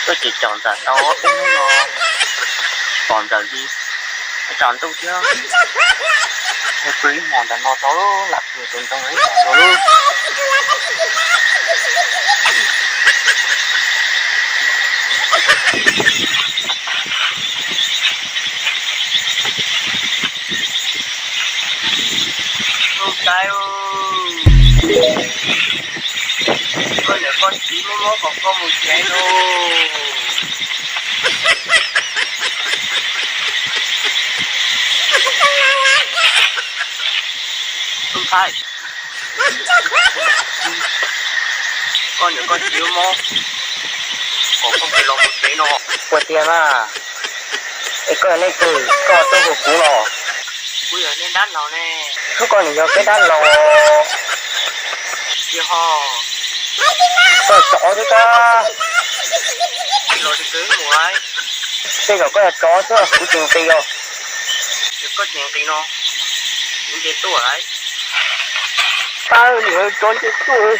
Koj ces caum ntxawm tau peb hnub no, pom ntxawm li tsaus ntuj thiab. Pw ib hmos ntawm no tau, lam pw tus ntoo ib hmos tau. Tais, koj niam koj txiv muab mob kom koj mus tsev lauj. Tais, koj niam koj txiv muab mob kom koj mus los mus tsev no. Ua tiag mas, es koj yog leej twg koj tuaj hu kuv los? Kuv yog nej dab laug ne. Hnub koj nws yog peb dab laug. Tsis ho. Koj tsov thiab kab. Los tsis mus lawm. Tej zaum koj yog tsov xwb kuv tsis nqis os. Yog koj tsis nqis no, kuv nce tuaj lawm. Tawb, nws tsov nce tuaj.